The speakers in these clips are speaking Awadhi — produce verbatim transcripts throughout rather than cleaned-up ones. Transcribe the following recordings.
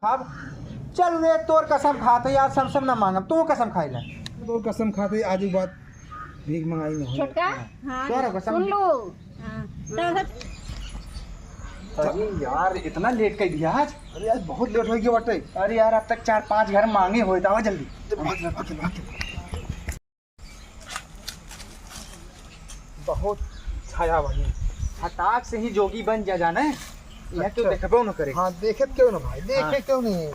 अब चल रे, तोर कसम खात है यार, सम सम ना मांगब, तू कसम खाई ले। तोर कसम खात है, आज के बाद भीख मंगाई ना हो। छोटका, हाँ, तोर कसम। सुन लो। हाँ, तो अरे यार, इतना लेट कर दिया आज। अरे आज बहुत लेट हो गया बाटे। अरे यार, अब तक चार पांच घर मांगे होए, तो आवा जल्दी। भाग, भाग, भाग, भाग। बहुत छाया भाई। फटाक से ही जोगी बन जा जाने। यह तो अच्छा। देखबो न करे। हाँ, देखे क्यों ना भाई, देखे हाँ। क्यों नहीं?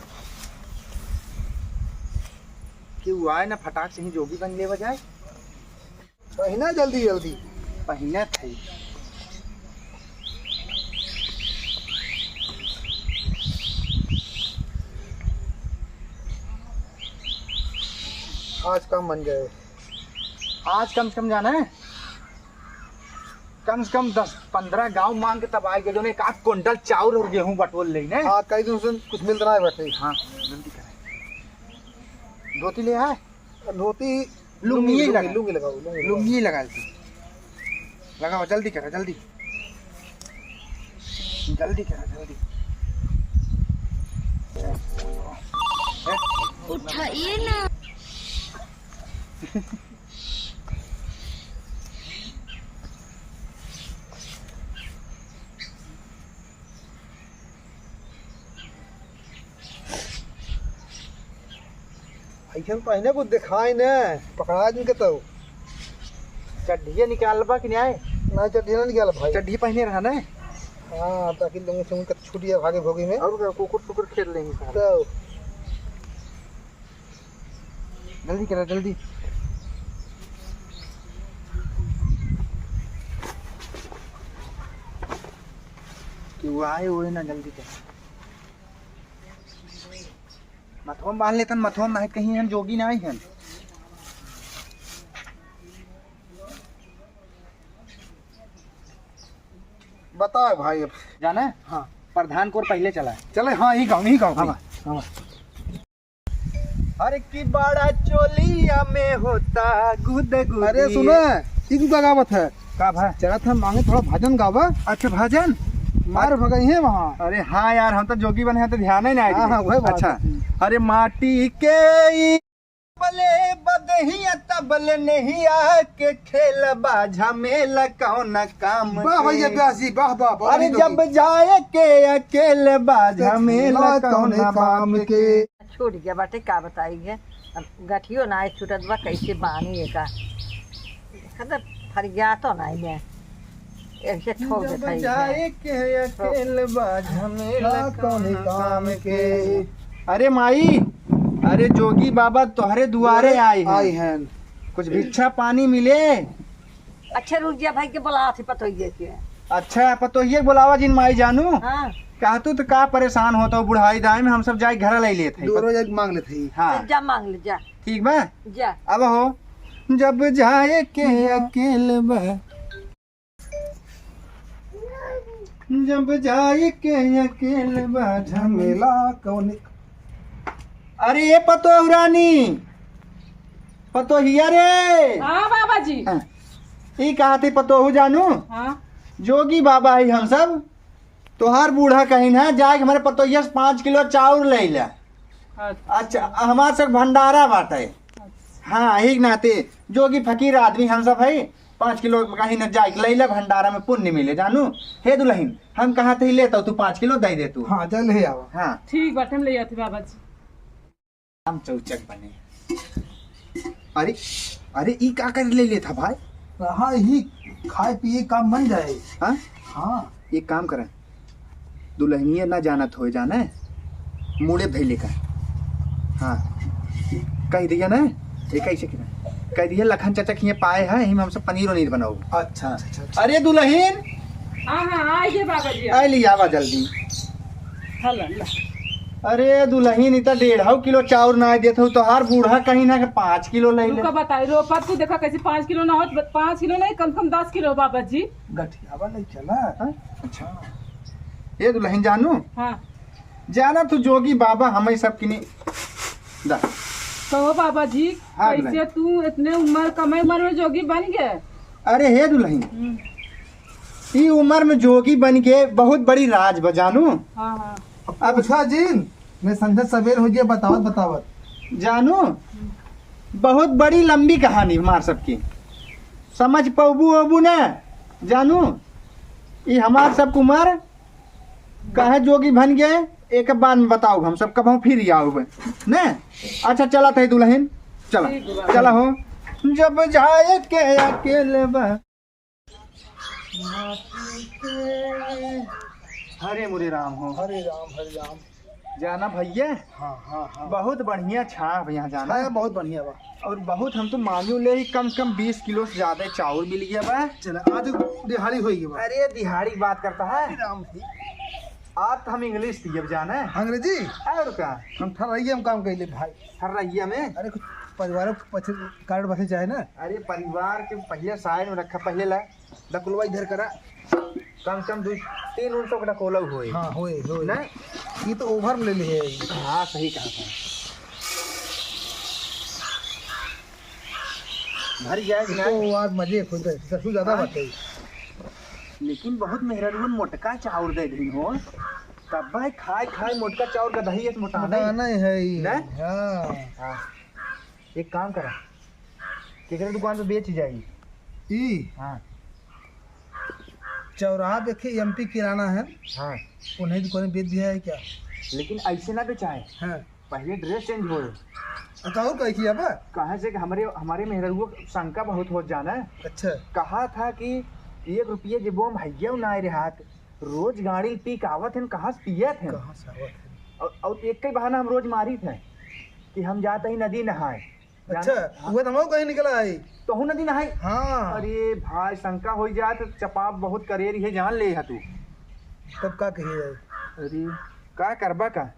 केहू आए ना, फटाक से ही जोगी बन लेवा जाए। पहिना जल्दी जल्दी। पहिना थे। आज काम बन जाए। आज कम से कम जाना है, कम से कम दस पन्द्रह गांव मांग के तब आए गए, जो एक आध कुंटल चाउर और गेहूं बटोर लेने। हाँ, कई दिन से कुछ मिलता नहीं बैठे। हाँ, जल्दी करें। धोती ले आए? धोती, लुंगी लुंगी, लगा। लुंगी लगाओ, लुंगी लगाओ। लुंगी लगा दे। लगाओ, जल्दी करा, जल्दी। जल्दी करा, जल्दी। उठाइए ना। ऐसन पहने कुछ दिखाई न, पकड़ा जिनके तो। चड्ढिया निकालबा कि नहीं? नहीं, चड्ढिया ना निकाल भाई। चड्ढी पहने रहा ना। हाँ, ताकि लोगों से उनका छूट जाए भागे भोगी में। और का, कुकुर सुकुर खेल लेंगे सारे। तो जल्दी करा, जल्दी। कि वो आए हुए ना, जल्दी करा। मथवा में बांध लेतन, मथवा में नाहीं कहीं हन, जोगी नाहीं हन। बताओ भाई अब। जाना है? हाँ। प्रधान को पहले चला है। चले, हाँ, यही गाँव, यही गाँव। हाँ, हाँ। अरे की बड़ा चोलिया में होता गुद गुदी। अरे सुना, ई तू का गावत है? का भा? चला था मांगे थोड़ा भजन गावा। अच्छा, भजन? मार भगई है वहाँ। अरे हाँ यार, हम तो जोगी बने हैं तो ध्यान ही नहीं आया। हाँ, हाँ, वही बात अच्छा। है। अरे माटी के ई बले बदहिया तबले नहीं आके खेलबा झमेला कौन काम वाह भैया के। व्यास जी, वाह, वाह, वाह, अरे वाह। जब जाए के अकेल बा झमेला कौन कौन काम काम के। के। छूट गया बाटे, का बताई है, अब गठियो ना छूटत बा, कैसे बानी एका, खतर फरिया तो नहीं है, ऐसे ठोक जब देता ही है। जाए के अकेल बा झमेला हाँ, कौन कौन काम काम के। के। अरे माई, अरे जोगी बाबा तोहरे दुआरे दुआरे आए हैं। आए हैं। कुछ भिक्षा पानी मिले। अच्छा रुक जा भाई के बुलावा थी पतोहिए के। अच्छा, पतोहिए के बुलावा जिन माई जानू। हाँ। कहतू तो का परेशान होत हो बुढ़ाई दाई में, हम सब जाए घर ले लेत हई। दोनों जाए मांग लेत हई। हाँ। जा मांग ले, जा। ठीक बा? जा। अब हो, जब जाए के अकेल बा, जब जाए के अकेल बा झमेला कौन। अरे ये पतोहू रानी, पतोहिया रे। हाँ बाबा जी। हाँ। ई कहा थी पतोहू जानू? हाँ। जोगी बाबा ही हम सब। तोहार बूढ़ा कहीं ना जाए के हमारे पतोहिया से पाँच किलो चाउर ले ले। अच्छा। अच्छा, हमार सब भंडारा बाटे। अच्छा। हाँ, एक नाते जोगी फकीर आदमी हम सब है, पाँच किलो कहीं न जाए के ले ले, भंडारा में पुण्य मिले जानू। हे दुल्हन, हम कहा थे ले तो तू पाँच किलो दे दे तू। हाँ, चल ले आवा। हाँ। ठीक बाटे, हम ले आते बाबा जी। हम चौचक बने। अरे, अरे, ई का कर ले लेत ह भाई? हाँ, ही खाए पिए काम बन जाए। हाँ? हाँ। एक काम करें, दुल्हनिया ना जानत होए जाने, मुड़े धइले का। हाँ, कह दिया ना, ये कैसे किया? कह दिया लखन चाचा के हियाँ पाए हैं, यही में हम सब पनीर वनीर बनाओ। अच्छा, अच्छा, अच्छा। अरे दुल्हन, हाँ, हाँ, आइए बाबा जी। आ लिया, आवा जल्दी। हाँ, ला, ला। अरे दुल्हन, इतना डेढ़ किलो चाउर ना देत हो, तोहार बूढ़ा कहीं ना के पाँच किलो ले ले। रुका बताई, रोपत तू देखा कैसे पाँच किलो ना होत, ब-, पाँच किलो नहीं, कम से कम दस किलो बाबा जी। गठियावा नहीं चला। हाँ? अच्छा। ये दुल्हन जानू? हाँ। जाना तू जोगी बाबा हमें सब किनी दा। कहो बाबा जी, हाँ, कैसे दुल्हन। तू इतने उम्र, कम उम्र में जोगी बन गए? अरे हे दुल्हन, हम्म। ई उम्र में जोगी बन के बहुत बड़ी राज बा जानू। हाँ, हाँ। अब अच्छा जिन, मैं संझा सबेर होइ गया बतावत बतावत। जानू, बहुत बड़ी लंबी कहानी हमार सबकी, समझ पउबू ओबू ना। जानू, ई हमार सब कुमार कहे जोगी बन गए, एक बाद में बताउब हम सब, कबहूँ फिर आउब ने। अच्छा, चलत है दुलहिन, चला, चला हो। जब जाए के अकेले बा। हरे मुरे राम हो। हरे राम, हरे राम। जाना भइया, हाँ, हाँ, हाँ। बहुत बढ़िया छाप यहाँ जाना। हाँ, बहुत बढ़िया बा। और बहुत हम तो मानियो ले ही कम से कम बीस किलो से ज्यादा चाउर मिल गया बा। चला, आज दिहाड़ी होइ गई बा। अरे, दिहाड़ी की बात करता है। हरे राम जी। आज तो हम English पियब जाना। अंग्रेजी? और का? हम ठर्रैया में काम कइले भाई। ठर्रैया में? अरे, कुछ परिवारों के पछ-, कार्ड बसे चाहे ना। अरे, परिवार के पहिले side में रखा, पहिले ला। डकुलवा इधर करा। कम से कम दू, तीन उन सौ के डकुलवा होए। हाँ, होए, होए। ना? ये तो over ले ले है। हाँ, सही कहा था। भर जाए कि ना? तो आज मजे खुद है, ससुर ज्यादा हाँ। बात है। लेकिन बहुत मेहरारू मोटका चाउर दे दिन हो, तब भाई खाए खाए मोटका चाउर का दही है मोटाना ही। मोटाना ही है ये। ना? हाँ। हाँ। एक काम करा, केकरे दुकान पे बेच जाई? ई? हाँ। चौराहा पे एक एमपी किराना है। हाँ। उन्हीं दुकान में बेच दिया है क्या? लेकिन ऐसे ना बेचाए। हाँ। पहले dress change होए। अच्छा, और कही किया बा? कहाँ से कि हमरे, हमरे मेहररुआ शंका बहुत होत जाना है। अच्छा। कहा था कि एक रुपये जे बोम भैया ना आए रहा, रोज गाड़ी पी के आवत हैं, कहाँ से पियत हैं? कहाँ से आवत हैं? और, और एक ही बहाना हम रोज मारित हैं कि हम जाते ही नदी नहाए। अच्छा, जान-, हाँ। उहे तो हमहू कहीं निकला है। तोहू नदी नहाई? हाँ। अरे भाई, शंका होइ जात, चपाप बहुत करेरी है, जान ले हा तू। तब का कही जाए? अरे, का करबा का?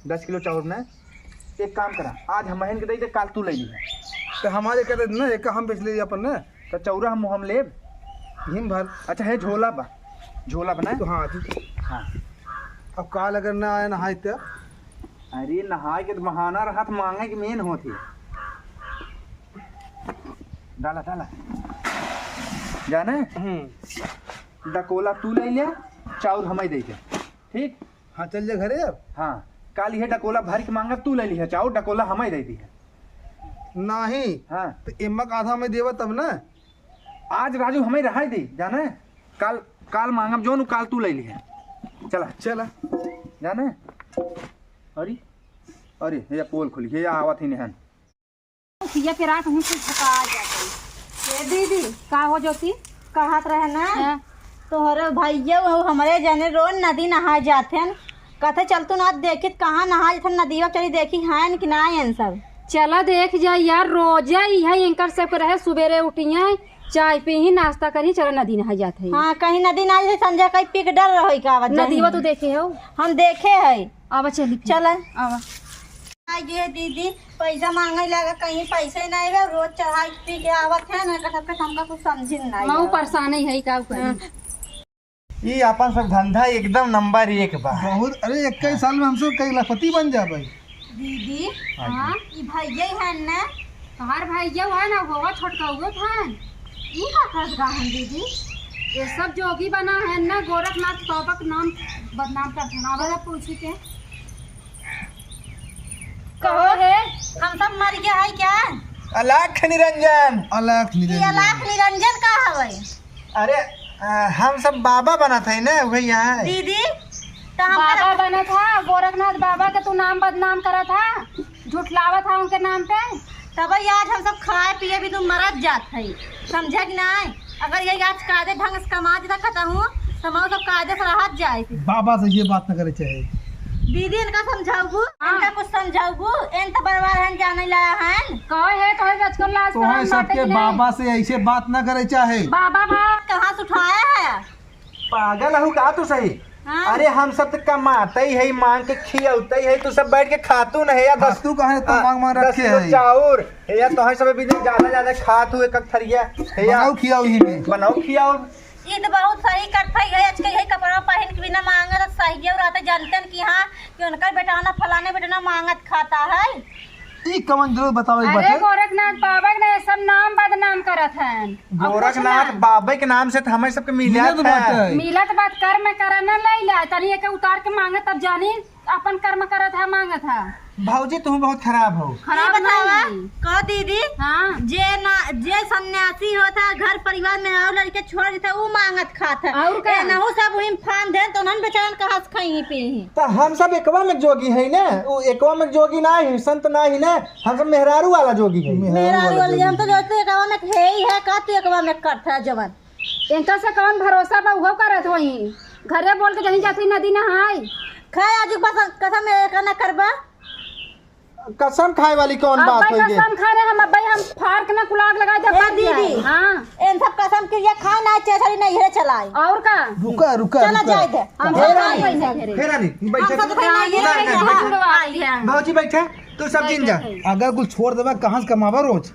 दस किलो चाउर ना, एक काम करा, आज हमहिन के दे दे, काल तू ले ली। तो हमारे कह दे ना, एक हम बेच ले अपन ना। तो चौरा हम, हम लेब। हिम भर। अच्छा, है झोला बा, झोला बना। तो हाँ, ठीक। हाँ। अब काल अगर ना आए नहाए तो? अरे, नहाए के तो बहाना रहत, मांगे के main होत है। डाला, डाला। जाने? हम्म। डकोला तू ले ले, चाउर हमें दे दे। ठीक? हाँ, चल जा घरे अब। हाँ, काल ये डकोला भर के मांगा, तू ले लिहा, चाउर डकोला हमें दे दिहा। नहीं। हाँ। तो एम्मा का आधा हमें देवा तब ना। आज राजू हमें रहाई दे, जाने? काल, काल मांगब जोन, काल तू ले लिहा। चला। चला। जाने? अरे, अरे, ये पोल खुल गया, ये आवत ही नहीं। पिया के रात हम कुछ भुका जाते। ए दीदी, का हो ज्योति? कहत रहे ना, हाँ। तोहरे भैया वो हमरे जने रोज नदी नहाए जाते हैं। कहते चल तू ना देखित कहाँ नहाए जाते हैं, नदीवा चली देखी हैं कि ना हैं सब। चला देख जा यार, रोजे इहे इनकर सब के रहे, सुबेरे उठिए, चाय पीही, नाश्ता करी, चला नदी नहाए जाते हैं। हाँ, कहीं नदी नहाए जाते, संझा कहीं पी के डर रहो का आवत नदीवा जाही। तो देखे हो? हम देखे है। आवा चली फिर। चला। आवा। आ गे दीदी, पैसा मांगे लागा, कहीं पैसे नहीं बा, रोज चढ़ाई पी के आवत है ना, का सबके हमका कुछ समझी नहीं मऊ बा। परेशानी है, का करी? हाँ। ई अपन सब धंधा एकदम नंबर एक बा। बहुत, अरे, इक्कीस साल में हम सब कई लखपति बन जाबे। दीदी, हाँ। हाँ, ई भैया ही है ना? तोहार भैया है ना, होवा छोटका हुए खान। ई का करत रहन दीदी? ये सब जोगी बना है ना, गोरखनाथ बाबा के नाम बदनाम कर देना। वाला पूछी के। कहो रे, हम सब मर गया है क्या? अलख निरंजन। अलख ये निरंजन। अलख निरंजन का हवे? अरे, आ, हम सब बाबा बनत है ना, वही यहाँ है। दीदी, तो हम बाबा बनत हा, गोरखनाथ बाबा के तू नाम बदनाम करत हा, झुठलावत हा उनके नाम पे। तब आज हम सब खाए पिए भी तू मरत जात है, समझा कि नहीं? अगर यही आज कायदे ढंग से कमा देता कहता हूँ, तो हम सब कायदे से रहत जाए। बाबा से ये बात न करे चाहे। दीदी, इनका समझाऊबू, हाँ। इनका कुछ समझाऊबू, इन तो बर्बाद हन, जाने लाया हन। कहे है, कहे बचकन लाज तोहे शरम बाटे सबके कि नहीं? बाबा से ऐसे बात ना करे चाहे। बाबा, बाबा। कहाँ से उठाया है? पागल हऊ का तू सही? हाँ। अरे हम सब तो कमाते ही है, मांग के खियाते ही है, तू सब बैठ के खातू नहीं है, हाँ, दस, तू कहे तो हाँ, मांग मांग दस रखे किलो है। चाउर, है या तोहे सब बिजनेस ज्यादा ज्यादा खात हुए कक थरिया, है या बनाओ खियाओ ही में। बनाओ खियाओ। ई तो बहुत सही करत है, आज के यही कपड़ा पहन के बिना मांगत सही और आते जानते हैं कि हाँ, कि उनका बेटा ना फलाने बेटा ना मांगत खाता है। ई कवन जरूरत बतावे के अरे बाटे? गोरखनाथ बाबा के ना ये सब नाम बदनाम करत हैं। अब कुछ गोरखनाथ ना। बाबा के नाम से तो हमें सबके मिलत मिलत है। बाटे। मिलत बात कर में करा ना ले ला, तनी एके उतार के मांगे तब जानी। अपन कर्म करत है, मांगत है। भौजी, तुम बहुत खराब हो। खराब ये बतावा, नहीं। कहो दीदी, हाँ। जे ना, जे सन्यासी होत है, घर परिवार में और लड़के छोड़ देता, ऊ मांगत खात है। और का? ए, नहु सब वहीं फान देन, तो उन्हन बेचारन कहाँ से खाई पी? तो हम सब एकवा में जोगी है ना, वो एकवा में जोगी ना है, संत ना है ना, हम सब मेहरारू वाला जोगी है। मेहरारू वाला जोगी। हम तो जोगी। जोते एकवा में है ही है, का तू एकवा में करत है जवन? इनका से कौन भरोसा बा, उहो करत होई। घरे बोल के जहीं जाती नदी नहाई। खाए आज कसम, कसम एक ना करबा। कसम खाए वाली कौन अब बात भाई होई गे? कसम खा रहे हम, अब भाई हम फाड़ के ना कुलाग लगाए दे, ए भाग दीदी। जाए। हाँ। इन सब कसम के ये खाए ना, चेचरी नहीं है चलाए। और का? रुका, रुका, चला रुका। जाए दे। हम फेरा सब नहीं, नहीं है घरे। फेरा नहीं, बैठे। हम सब तो नहीं है, ना, ना, नहीं बैठे। है। भौजी बैठे, तू सब जिन जा। बैठे। अगर कुछ छोड़ देबा, कहाँ से कमाबा रोज?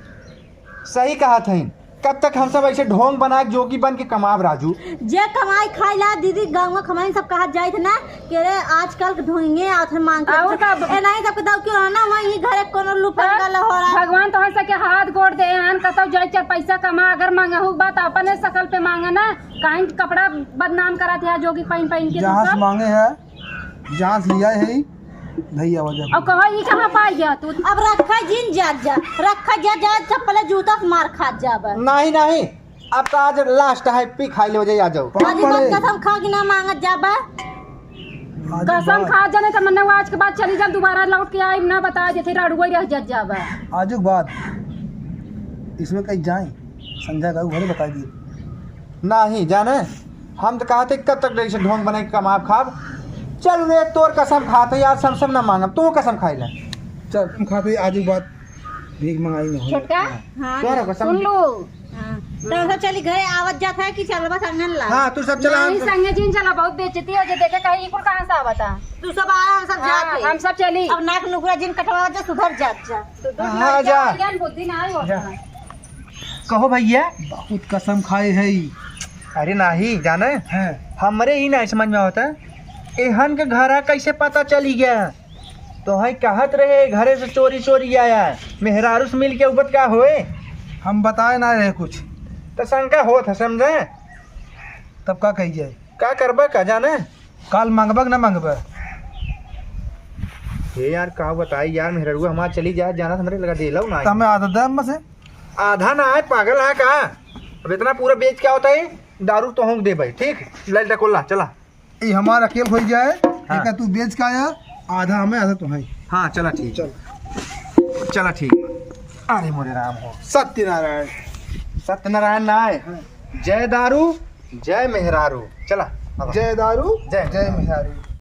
सही कहा थईन। कब तक हम सब ऐसे ढोंग बना के जोगी बन के कमाब राजू? जे कमाई खाई ला दीदी, गाँव में कमाई सब कहा जाइत ना कि रे आजकल के ढोंगे आवत है मांग के। और का? ए नहीं सबके दाऊ क्यों ना वही घरे कोनो लुपन तब गल हो रहा। भगवान तोहर सबके हाथ गोड़ दे हन, कतौ जाए चार पैसा कमा, अगर मांगहु बात अपने सकल पे मांगे ना, काहे के कपड़ा बदनाम करत है जोगी पहन पहन के तू जहाँ से सब? मांगे है, जहाँ से लिया है, धैया वजह। अब कहो, ई कहाँ पाई गया तू? अब रखा जिन जात जा, रखा जा, जा, चप्पले जूता से मार खात जाबे। नहीं, नहीं, अब तो आज last है, पी खाई ले वजह, आ जाओ। पाप आज बात पड़े। कसम खा के ना मांगत जाबे। आज कसम बात। खा जाने तो मन्ने वो आज के बाद चली जा, दोबारा लौट के आई ना, बता देते, रड़ुआ रह जात जाबे। आज के बाद इसमें कहीं जाए, संजय का घरे बता दिए। नाही जाने, हम तो कहते कब तक ऐसे ढोंग बनाई के कमाब खाब। चल रे, तोर कसम खाते यार, सब सब ना मांगब, तू कसम खाई ले। चल, हम खाते आज एक बात भीख मंगाई ना हो। छोटका, हाँ। तोरा कसम। सुन लो। हाँ। तो हम सब चली घरे आवत जात है कि चल बस अंगन ला। हाँ, तू सब चला, हम नहीं, सब संगे जिन चला, बहुत बेइज्जती हो जे, देखे कहीं ई कुल कहाँ से आवता। तू सब आ, हम सब हाँ, जात है। हम सब चली। अब नाक नुकरा जिन कटवावत जा, सुधर जात जा। हाँ, जा। ज्ञान बुद्धि ना हो। जा। कहो भैया। बहुत कसम खाए है ई। अरे नाही, जाने? हाँ। हमरे ही नाही समझ में आवता। एहन के घरा कैसे पता चली गया? तो है कहत रहे घरे से चोरी चोरी आया, मेहरारू से मिल के उबत का होए? हम बताए ना रहे कुछ। तो शंका होत है, समझे? तब का कही जाए? का करबा का जाने? काल मांगबा कि ना मांगबा? हे यार, का बताई यार, मेहररुआ हमार चली जाए, जाना हमरे लगा देलौ ना। तो हमें आधा दे हमसे। आधा ना है, पागल है का? अब इतना पूरा बेच के होता है, दारू तो होंक दे भाई, ठीक? लल डकोला, चला। ये हमार अकेल हो जाए, हाँ। एक तू बेच के आया, आधा हमें, आधा तुम्हें। हाँ, चला ठीक। चल। चला ठीक। अरे मोरे राम हो। सत्यनारायण। सत्यनारायण ना है। हाँ। जय दारू, जय मेहरारू। चला, अब। जय दारू, जय जय मेहरारू।